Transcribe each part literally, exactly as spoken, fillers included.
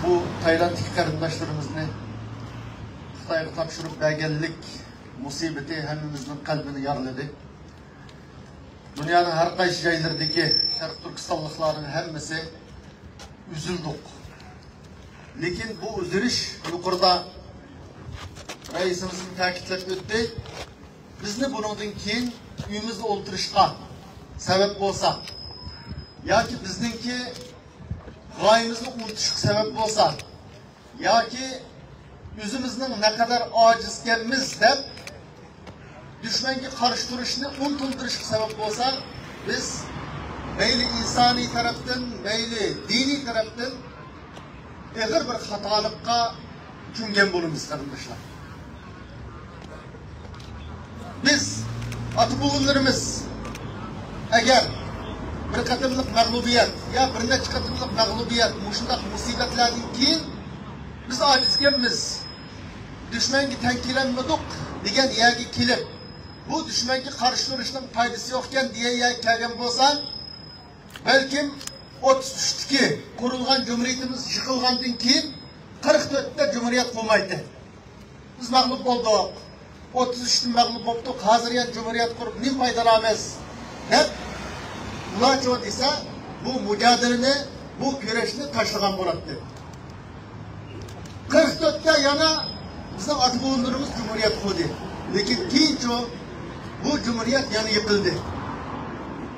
بۇ تايلاندتىكى قېرىنداشلىرىمىزنى خىتايغا تاپشۇرۇپ بەرگەنلىك مۇسىبىتى ھەممىمىزنىڭ قەلبىنى يارىلىدى. دۇنيانىڭ ھەر قايسى جايلىرىدىكى شەرقىي تۈركىستانلىقلارنىڭ ھەممىسى ئۈزۈلدۇق. لېكىن بۇ ئۈزۈلۈش يۇقىرىدا رەئىسىمىزمۇ تەكىتلەپ ئۆتتى. بىزنى بۇنىڭدىن كېيىن ئۆيىمىزدە ئولتۇرۇشقا سەۋەب بولسا، ياكى بىزنىڭكى غايىمىزنى ئۇنتۇشقا سەۋەب بولسا، ياكى ئۆزىمىزنىڭ نەقەدەر ئاجىزكەنمىز دەپ دۈشمەنگە قارشى تۇرۇشنى ئۇنتۇلدۇرۇشقا سەۋەب بولسا، بىز مەيلى ئىنسانىي تەرەپتىن، مەيلى دىنىي تەرەپتىن ئېغىر بىر خاتالىققا چۆمگەن بولىمىز، قېرىنداشلار. بىز، ئاتا-بوۋىلىرىمىز ئەگەر بىر قېتىملىق مەغلۇبىيەت يا بىر نەچچە قېتىملىق مەغلۇبىيەت، مۇشۇنداق مۇسىبەتلەردىن كېيىن بىز ئاجىزكەنمىز، دۈشمەنگە تەڭ كېلەلمىدۇق دېگەن يەرگە كېلىپ، بۇ دۈشمەنگە قارشى تۇرۇشنىڭ پايدىسى يوقكەن دېگەن يەرگە كەلگەن بولسا، بەلكىم ئوتتۇز ئۈچتىكى قۇرۇلغان جۇمھۇرىيىتىمىز يىقىلغاندىن كېيىن قىرىق تۆتتە جۇمھۇرىيەت قۇرمايتتى. بىز مەغلۇپ بولدۇق. ئوتتۇز ئۈچتىن مەغلۇپ بوپتۇق. ھازىر يەنە جۇمھۇرىيەت قۇرۇپ نېمە پايدا ئالىمىز؟ دەپ ئۇلارچۇ دېسە، بۇ مۇجادىلىنى، بۇ كۈرەشنى تاشلىغان بولاتتى. قىرىق تۆتتە يەنە بىزنىڭ ئاتا-بوۋىلىرىمىز جۇمھۇرىيەت قۇردى. لېكىن كېيىنچۇ بۇ جۇمھۇرىيەت يەنە يىقىلدى.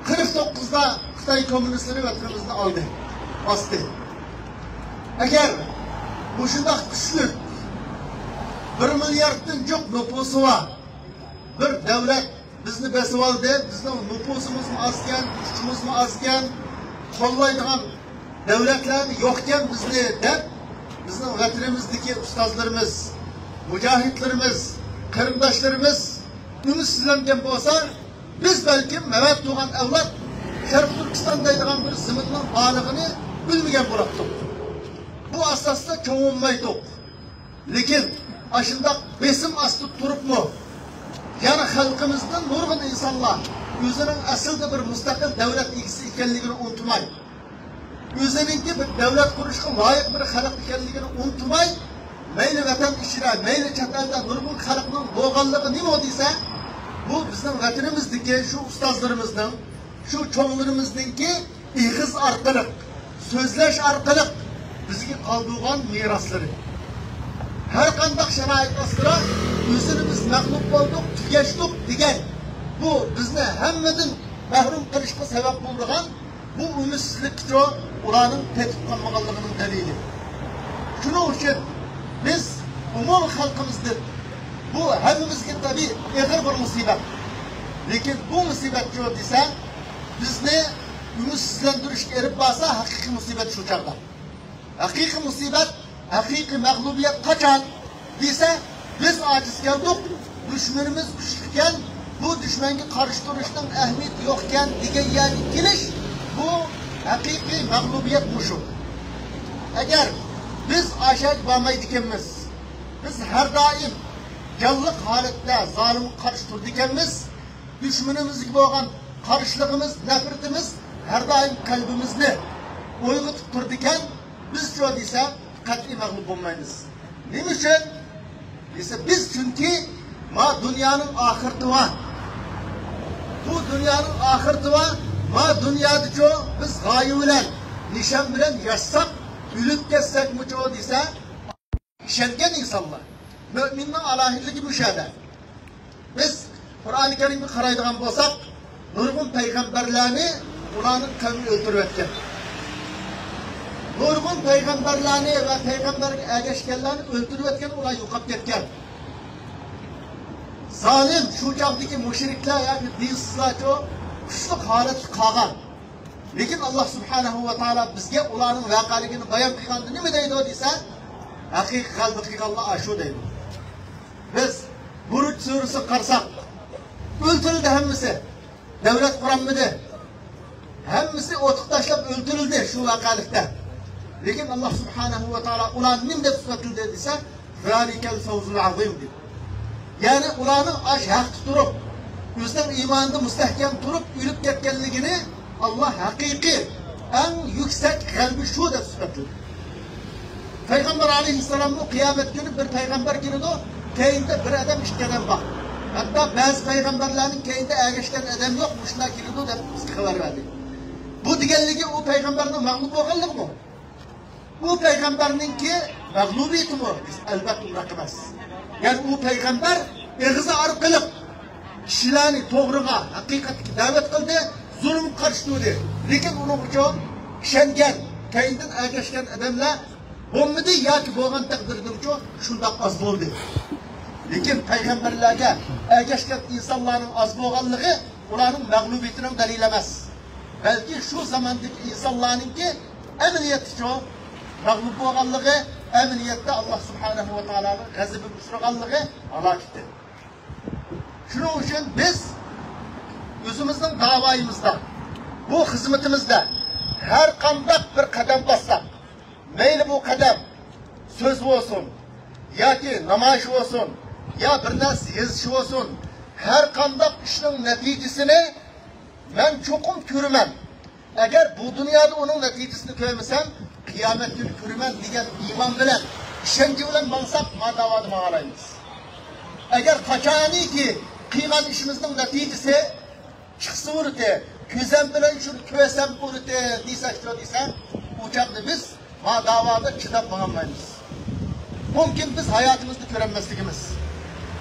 قىرىق توققۇزدا خىتاي كوممۇنىستلىرى ۋەتىنىمىزنى ئالدى، باستى. ئەگەر مۇشۇنداق كۈچلۈك، بىر مىلياردتىن جۇق نوپۇسى بار بىر دەۋلەت بىزنى بېسىۋالدى، بىزنىڭ نوپۇسىمىزمۇ ئازكەن، كۈچىمىزمۇ ئازكەن، قوللايدىغان دەۋلەتلەرمۇ يوقكەن بىزنى دەپ، بىزنىڭ ۋەتىنىمىزدىكى ئۇستازلىرىمىز، مۇجاھىدلىرىمىز، قېرىنداشلىرىمىز ئۈمىدسىزلەنگەن بولسا، بىز بەلكىم نۆۋەت تۇغان ئەۋلاد شەرقىي تۈركىستان دەيدىغان بىر زېمىننىڭ بارلىقىنى بىلمىگەن بولاتتۇق. بۇ ئاساستا چوڭۇمايتتۇق. لېكىن ئاشۇنداق بېسىم ئاستىدا تۇرۇپمۇ، يەنە خەلقىمىزدىن نۇرغۇن ئىنسانلار ئۆزىنىڭ ئەسلىدە بىر مۇستەقىل دەۋلەت ئىگىسى ئىكەنلىكىنى ئۇنتۇماي، ئۆزىنىڭكى بىر دەۋلەت قۇرۇشقا لايىق بىر خەلق ئىكەنلىكىنى ئۇنتۇماي، مەيلى ۋەتەن ئىچىدە، مەيلى چەت ئەلدە نۇرغۇن خەلقنىڭ بولغانلىقى نېمە دېسە، بۇ بىزنىڭ ۋەتىنىمىزدىكى شۇ ئۇستازلىرىمىزنىڭ، شۇ چوڭلىرىمىزنىڭكى ئېغىز ئارقىلىق، سۆزلەش ئارقىلىق بىزگە قالدۇرغان مىراسلىرى. ھەر قانداق شارائىت ئاستىدا ئۆزىنى بىز مەغلۇپ بولدۇق، تۈگەشتۇق دېگەن، بۇ بىزنى ھەممىدىن مەھرۇم قىلىشقا سەۋەب بولىدىغان بۇ ئۈمىدسىزلىككىچۇ ئۇلارنىڭ پېتىپ قالمىغانلىقىنىڭ دەلىلى. شۇنىڭ ئۈچۈن بىز ئومۇمىي خەلقىمىزدىن، بۇ ھەممىمىزگە تەبىئىي ئېغىر بىر مۇسىبەت. لېكىن بۇ مۇسىبەتچۇ دېسە، بىزنى ئۈمىدسىزلەندۈرۈشكە ئېلىپ بارسا، ھەقىقىي مۇسىبەت شۇ چاغدا. ھەقىقىي مۇسىبەت، ھەقىقىي مەغلۇبىيەت قاچان دېسە، بىز ئاجىز كەلدۇق، دۈشمىنىمىز كۈچلۈككەن، بۇ دۈشمەنگە قارشى تۇرۇشنىڭ ئەھمىيىتى يوقكەن دېگەن يەرگە كېلىش، بۇ ھەقىقىي مەغلۇبىيەت مۇشۇ. ئەگەر بىز ئاشەگە بارمايدىكەنمىز، بىز ھەر دائىم جانلىق ھالەتتە زالىمغا قارشى تۇرىدىكەنمىز، دۈشمىنىمىزگە بولغان قارشىلىقىمىز، نەپرىتىمىز ھەر دائىم قەلبىمىزنى ئويغىتىپ تۇرىدىكەن، بىزچۇ دېسە، قەتئىي مەغلۇپ بولمايمىز. نېمە ئۈچۈن دېسە، بىز چۈنكى ما دۇنيانىڭ ئاخىرىتى بار. بۇ دۇنيانىڭ ئاخىرىتى بار. ما دۇنيادىچۇ بىز غايە بىلەن، نىشان بىلەن ياشىساق، ئۆلۈپ كەتسەكمۇچۇ دېسە، ئىشەنگەن ئىنسانلار. مۆمىننىڭ ئالاھىدىلىكى مۇشۇ يەردە. بىز قۇرئانى كەرىمگە قارايدىغان بولساق، نۇرغۇن پەيغەمبەرلەرنى ئۇلارنىڭ قەۋمى ئۆلتۈرۈۋەتكەن. نۇرغۇن پەيغەمبەرلەرنى ۋە پەيغەمبەرگە ئەگەشكەنلەرنى ئۆلتۈرۈۋەتكەن، ئۇلار يوقاپ كەتكەن. زالىم شۇ چاغدىكى مۇشرىكلار ياكى دىنسىزلارچۇ كۈچلۈك ھالەتتە قالغان. لېكىن ئاللا سۇبھانەھۇ ۋە تائالا بىزگە ئۇلارنىڭ ۋەقەلىكىنى بايان قىلغاندا نېمە دەيدۇ دېسە، ھەقىقىي غەلىبە قىلغانلار ئاشۇ دەيدۇ. بىز بۇرۇج سۈرىسىگە قارىساق، ئۆلتۈرۈلدى ھەممىسى. دەۋلەت قۇرالمىدى. ھەممىسى ئوتقا تاشلاپ ئۆلتۈرۈلدى شۇ ۋەقەلىكتە. لېكىن ئاللا سۇبھانەھۇ ۋە تائالا ئۇلارنى نېمە دەپ سۈپەتلىدى دېسە، زالىكەل فەۋزۇل ئازىم دېدى. يەنى ئۇلارنىڭ ئاش ھەقتە تۇرۇپ، ئۆزىنىڭ ئىمانىدا مۇستەھكەم تۇرۇپ ئۆلۈپ كەتكەنلىكىنى ئاللا ھەقىقىي ئەڭ يۈكسەك غەلىبە شۇ دەپ سۈپەتلىدى. پەيغەمبەر ئەلەيھىسسالاممۇ قىيامەت كۈنى بىر پەيغەمبەر كېلىدۇ، كەينىدە بىر ئادەم، ئىككى ئادەم بار. ھەتتا بەزى پەيغەمبەرلەرنىڭ كەينىدە ئەگەشكەن ئادەم يوق، مۇشۇنداق كېلىدۇ دەپ بىزگە خەۋەر بەردى. بۇ دېگەنلىكى ئۇ پەيغەمبەرنىڭ مەغلۇپ بولغانلىقىمۇ؟ بۇ پەيغەمبەرنىڭكى مەغلۇبىيىتىمۇ؟ ئەلۋەتتە ئۇنداق ئەمەس. يەنى ئۇ پەيغەمبەر ئېغىزى ئارقىلىق كىشىلەرنى توغرىغا، ھەقىقەتكە دەۋەت قىلدى، زۇلۇمغا قارشى تۇردى. لېكىن ئۇنىڭغىچۇ ئىشەنگەن، كەينىدىن ئەگەشكەن ئادەملەر بولمىدى ياكى بولغان تەقدىردىمۇچۇ شۇنداق ئاز بولدى. لېكىن پەيغەمبەرلەرگە ئەگەشكەن ئىنسانلارنىڭ ئاز بولغانلىقى ئۇلارنىڭ مەغلۇبىيىتىنىڭ دەلىلى ئەمەس. بەلكى شۇ زاماندىكى ئىنسانلارنىڭكى ئەمەلىيەتتىچۇ مەغلۇپ بولغانلىقى، ئەمەلىيەتتە ئاللا سۇبھانەھۇ ۋە تائالانىڭ غەزىپىگە ئۇچرىغانلىقى، ھالاكىتى. شۇنىڭ ئۈچۈن بىز ئۆزىمىزنىڭ داۋايىمىزدا، بۇ خىزمىتىمىزدە ھەر قانداق بىر قەدەم باسساق، مەيلى بۇ قەدەم سۆز بولسۇن، ياكى نامايىش بولسۇن، يا بىر نەرسە يېزىش بولسۇن، ھەر قانداق ئىشنىڭ نەتىجىسىنى مەن چوقۇم كۆرىمەن. ئەگەر بۇ دۇنيادا ئۇنىڭ نەتىجىسىنى كۆرمىسەم، قىيامەت كۈنى كۆرىمەن دېگەن ئىمان بىلەن، ئىشەنچ بىلەن ماڭساق، ما داۋادا ماڭالايمىز. ئەگەر قاچانكى قىلغان ئىشىمىزنىڭ نەتىجىسى چىقسا بولىدى، كۆزۈم بىلەن شۇنى كۆرسەم بولىدى دېسەكچۇ دېسە، ئۇ چاغدا بىز ما داۋادا چىداپ ماڭالمايمىز. مۇمكىن بىز ھاياتىمىزدا كۆرەلمەسلىكىمىز.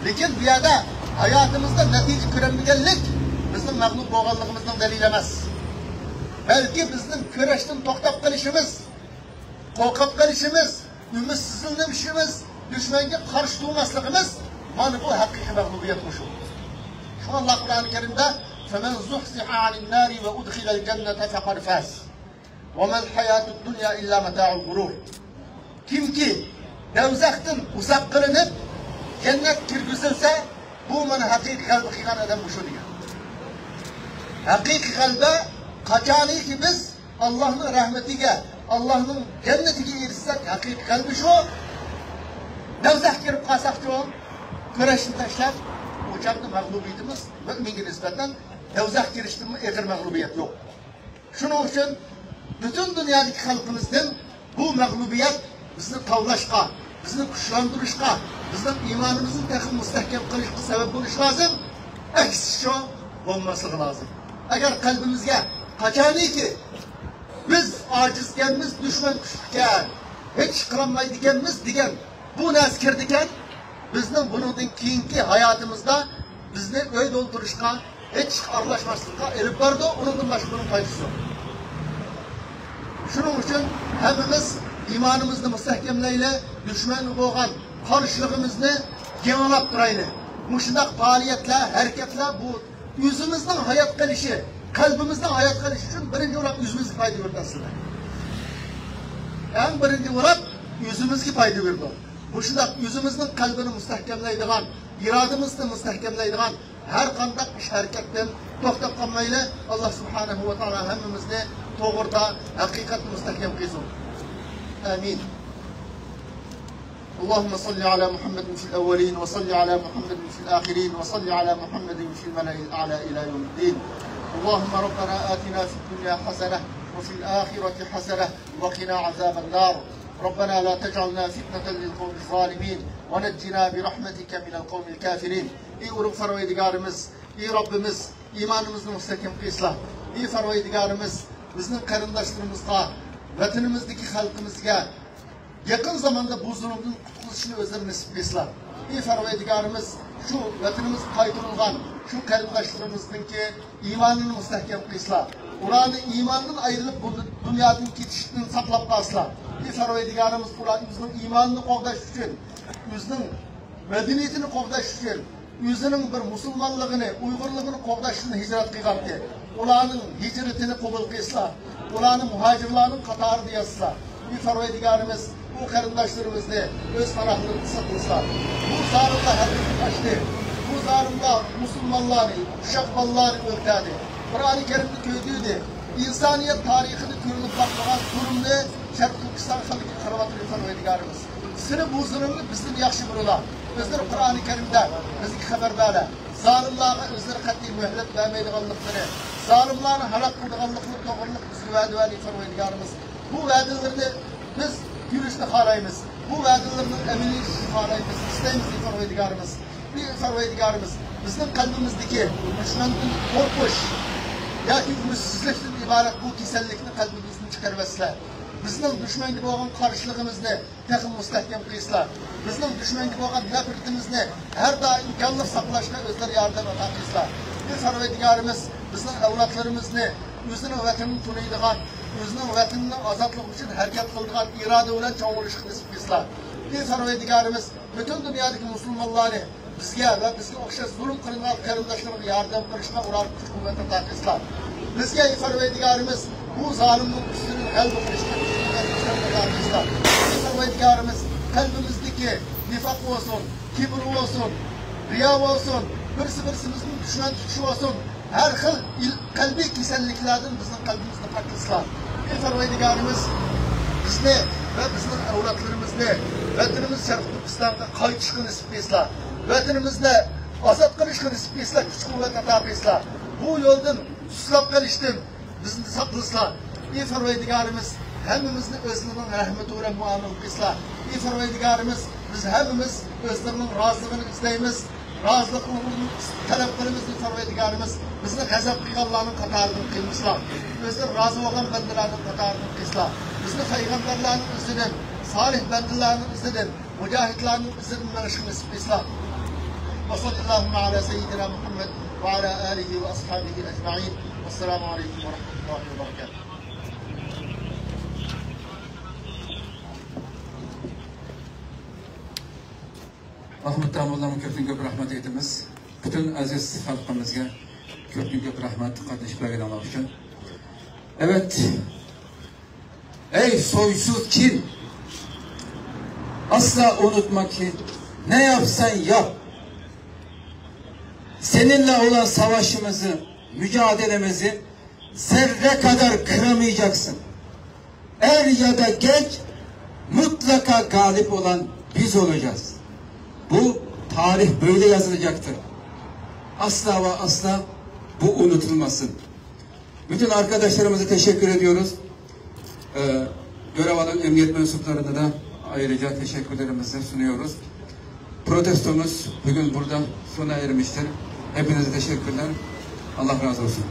لېكىن بۇ يەردە ھاياتىمىزدا نەتىجە كۆرەلمىگەنلىك بىزنىڭ مەغلۇپ بولغانلىقىمىزنىڭ دەلىلى ئەمەس. بەلكى بىزنىڭ كۈرەشتىن توختاپ قېلىشىمىز، قورقۇپ قېلىشىمىز، ئۈمىدسىزلىنىشىمىز، دۈشمەنگە قارشى تۇرماسلىقىمىز، مانا بۇ ھەقىقىي مەغلۇبىيەت مۇشۇ. شۇڭا ئاللا قۇرئانى كەرىمدە، فَمَنْ زُحْزِحَ عَنِ النَّارِ وَأُدْخِلَ الْجَنَّةَ فَقَدْ فَازَ وَمَا الْحَيَاةُ الدُّنْيَا إِلَّا مَتَاعُ الْغُرُورِ. كىمكى دەۋزەختىن ئۇزاق قىلىنىپ، جەننەتكە كىرگۈزۈلسە، بۇ مانا ھەقىقىي غەلىبە قىلغان ئادەم مۇشۇ دېگەن. ھەقىقىي غەلىبە قاچانكى بىز ئاللانىڭ رەھمىتىگە، ئاللانىڭ جەننىتىگە ئېرىشسەك، ھەقىقىي غەلىبە شۇ. دەۋزەخكە كىرىپ قالساقچۇ، كۈرەشنى تاشلاپ، ئۇ چاغدا مەغلۇبىيىتىمىز مۆمىنگە نىسبەتەن دەۋزەخكە كىرىشتىنمۇ ئېغىر مەغلۇبىيەت يوق. شۇنىڭ ئۈچۈن پۈتۈن دۇنيادىكى خەلقىمىزدىن بۇ مەغلۇبىيەت بىزنى تاۋلاشقا، بىزنى كۈچلەندۈرۈشكە، بىزنىڭ ئىمانىمىزنى تېخىمۇ مۇستەھكەم قىلىشقا سەۋەب بولۇشى لازىم. ئەكسىچە بولماسلىقى لازىم. ئەگەر قەلبىمىزگە قاچانكى بىز ئاجىزكەنمىز، دۈشمەن كۈچلۈككەن، ھېچ ئىش قىلالمايدىكەنمىز دېگەن بۇ نەرسە كىرىدىكەن، بىزنىڭ بۇنىڭدىن كېيىنكى ھاياتىمىزدا بىزنى ئۆيدە ئولتۇرۇشقا، ھېچ ئىشقا ئارىلاشماسلىققا ئېلىپ بارىدۇ، ئۇنىڭدىن باشقا بۇنىڭ پايدىسى يوق. شۇنىڭ ئۈچۈن ھەممىمىز ئىمانىمىزنى مۇستەھكەملەيلى، دۈشمەنگە بولغان قارشىلىقىمىزنى يېڭىلاپ تۇرايلى. مۇشۇنداق پائالىيەتلەر، ھەرىكەتلەر بۇ ئۆزىمىزنىڭ ھايات قېلىشى، قەلبىمىزنىڭ ھايات قېلىشى ئۈچۈن بىرىنچى ئولاپ ئۆزىمىزگە پايدا بېرىدۇ ئەسلىدە. ئەڭ بىرىنچى ئولاپ ئۆزىمىزگە پايدا بېرىدۇ. مۇشۇنداق ئۆزىمىزنىڭ قەلبىنى مۇستەھكەملەيدىغان، ئىرادىمىزنى مۇستەھكەملەيدىغان ھەر قانداق ئىش ھەرىكەتتىن توختاپ قالمايلى. ئاللا سۇبھانەھۇ ۋە تائالا ھەممىمىزنى توغرىدا، ھەقىقەتتە مۇستەھكەم قىلسۇن. ئامىن. اللهم صل على محمد في الأولين وصل على محمد في الآخرين وصل على محمد في الملأ الأعلى إلى يوم الدين. اللهم ربنا آتنا في الدنيا حسنة وفي الآخرة حسنة وقنا عذاب النار. ربنا لا تجعلنا فتنة للقوم الظالمين ونجنا برحمتك من القوم الكافرين. ئى ئۇلۇغ پەرۋەردىگارىمىز، ئى رەببىمىز، ئىمانىمىزنى مۇستەھكەم قىلسىلا. ئى پەرۋەردىگارىمىز، بىزنىڭ قېرىنداشلىرىمىزغا، ۋەتىنىمىزدىكى خەلقىمىزگە يېقىن زاماندا بۇ زۇلۇمدىن قۇتقۇزۇشنى ئۆزلىرى نېسىپ قىلسىلا. ئى پەرۋەردىگارىمىز، شۇ ۋەتىنىمىزگە قايتۇرۇلغان شۇ قېرىنداشلىرىمىزنىڭكى ئىمانىنى مۇستەھكەم قىلسىلا. ئۇلارنى ئىماندىن ئايرىلىپ، بۇ دۇنيادىن كېتىشتىن ساقلاپ قالسىلا. ئى پەرۋەردىگارىمىز، ئۇلار ئۆزىنىڭ ئىمانىنى قوغداش ئۈچۈن، ئۆزىنىڭ مەدەنىيىتىنى قوغداش ئۈچۈن، ئۆزىنىڭ بىر مۇسۇلمانلىقىنى، ئۇيغۇرلۇقىنى قوغداش ئۈچۈن ھىجرەت قىلغانتى. ئۇلارنىڭ ھىجرىتىنى قوبۇل قىلسىلا، ئۇلارنى مۇھاجىرلارنىڭ قاتارىدا يازسىلا. ئى پەرۋەردىگارىمىز، بۇ قېرىنداشلىرىمىزنى ئۆز پاناھلىرىدا ساقلىسا. بۇ زالىملار ھەددىدىن ئاشتى. بۇ زالىملار مۇسۇلمانلارنى، ئۇششاق بالىلارنى ئۆلتۈردى. قۇرئانى كەرىمنى كۆيدۈردى. ئىنسانىيەت تارىخىدا كۆرۈلۈپ باقمىغان زۇلۇمنى شەرقىي تۈركىستان خەلقىگە قىلىۋاتىدۇ، ئى پەرۋەردىگارىمىز. سېنى بۇ زۇلۇمنى بىزدىن ياخشى بىلىلا. ئۆزلىرى قۇرئانى كەرىمدە بىزگە خەۋەر بەردى. زالىملارغا ئۆزلىرى قەتئىي مۆھلەت بەرمەيدىغانلىقلىرى، زالىملارنى ھالاك قىلىدىغانلىقلىرى توغرىلىق بىزگە ۋەدە بەردى پەرۋەردىگارىمىز. بۇ ۋەدىلىرىنى بىز كۆرۈشنى خالايمىز. بۇ ۋەدىلىرىنىڭ ئەمەلىيلىشىشىنى خالايمىز، ئىستەيمىز، ئەي پەرۋەردىگارىمىز. ئەي پەرۋەردىگارىمىز، بىزنىڭ قەلبىمىزدىكى دۈشمەندىن قورقۇش ياكى ئۈمىدسىزلىكتىن ئىبارەت بۇ كېسەللىكنى قەلبىمىزدىن چىقىرىۋەتسىلە. بىزنىڭ دۈشمەنگە بولغان قارشىلىقىمىزنى تېخىمۇ مۇستەھكەم قىلسىلا، بىزنىڭ دۈشمەنگە بولغان نەپرىتىمىزنى ھەر دائىم جانلىق ساقلاشقا ئۆزلىرى ياردەم ئاتا قىلسىلا. بىز پەرۋەردىگارىمىز بىزنىڭ ئەۋلادلىرىمىزنى ئۆزىنىڭ ۋەتىنىنى تونۇيدىغان، ئۆزىنىڭ ۋەتىنىنىڭ ئازادلىقى ئۈچۈن ھەرىكەت قىلىدىغان ئىرادە بىلەن چوڭىيىشقا نېسىپ قىلسىلا. بىز پەرۋەردىگارىمىز پۈتۈن دۇنيادىكى مۇسۇلمانلارنى بىزگە ۋە بىزگە ئوخشاش زۇلۇم قىلىنغان قېرىنداشلىرىغا ياردەم قىلىشقا ئۇرار كۈچ قۇۋۋەت ئاتا قىلسىلا. بىزگە ئەي پەرۋەردىگارىمىز بۇ زالىمنىڭ ئۈستىدىن غەلىبە قىلىشقا كۈچ قۇۋۋەت ئاتا قىلسىلا. ئەي پەرۋەردىگارىمىز قەلبىمىزدىكى نىفاق بولسۇن، كىبىر بولسۇن، رىيا بولسۇن، بىرسى بىرسىمىزنى دۈشمەن تۇتۇش بولسۇن، ھەر خىل ئىل-، قەلبىي كېسەللىكلەردىن بىزنىڭ قەلبىمىزنى پاكلىسىلا. ئەي پەرۋەردىگارىمىز، بىزنى ۋە بىزنىڭ ئەۋلادلىرىمىزنى ۋەتىنىمىز شەرقىي تۈركىستانغا قايتىشقا نېسىپ قىلسىلا. ۋەتىنىمىزنى ئازاد قىلىشقا نېسىپ قىلسىلا، كۈچ قۇۋۋەت ئاتا قىلسىلا. بۇ يولدىن سۇسلاپ قېلىشتىن بىزنى ساقلىسىلا. ئى پەرۋەردىگارىمىز، ھەممىمىزنى ئۆزلىرىنىڭ رەھمىتى بىلەن مۇئامىلە قىلسىلا. ئى پەرۋەردىگارىمىز، بىز ھەممىمىز ئۆزلىرىنىڭ رازىلىقىنى ئىزدەيمىز. رازىلىقىڭلارنى تەلەپ قىلىمىز، ئى پەرۋەردىگارىمىز. بىزنى غەزەپ قىلغانلارنىڭ قاتارىدىن قىلمىسىلا. ئۆزلىرى رازى بولغان بەندىلەرنىڭ قاتارىدىن قىلسىلا. بىزنى پەيغەمبەرلەرنىڭ ئىزىدىن، سالىھ بەندىلەرنىڭ ئىزىدىن، مۇجاھىدلارنىڭ ئىزىدىن مېڭىشقا نېسىپ قىلسىلا. وصلى اللهم على سيدنا محمد وعلى آله وأصحابه أجمعين. والسلام عليكم ورحمة الله وبركاته. مەھمۇد داموللامغا كۆپتىن كۆپ رەھمەت ئېيتىمىز. پۈتۈن ئەزىز خەلقىمىزگە كۆپتىن كۆپ رەھمەت قاتنىشىپ بەرگىنىڭلار ئۈچۈن. Evet. Ey soysuz kin, asla unutma ki ne yapsan yap, seninle olan savaşımızı, mücadelemizi zerre kadar kıramayacaksın. Er ya da geç mutlaka galip olan biz olacağız. Bu tarih böyle yazılacaktır. Asla ve asla bu unutulmasın. Bütün arkadaşlarımıza teşekkür ediyoruz. Ee, görev alan emniyet mensuplarına da ayrıca teşekkürlerimizi sunuyoruz. Protestomuz bugün burada sona ermiştir. Hepinize teşekkürler. Allah razı olsun.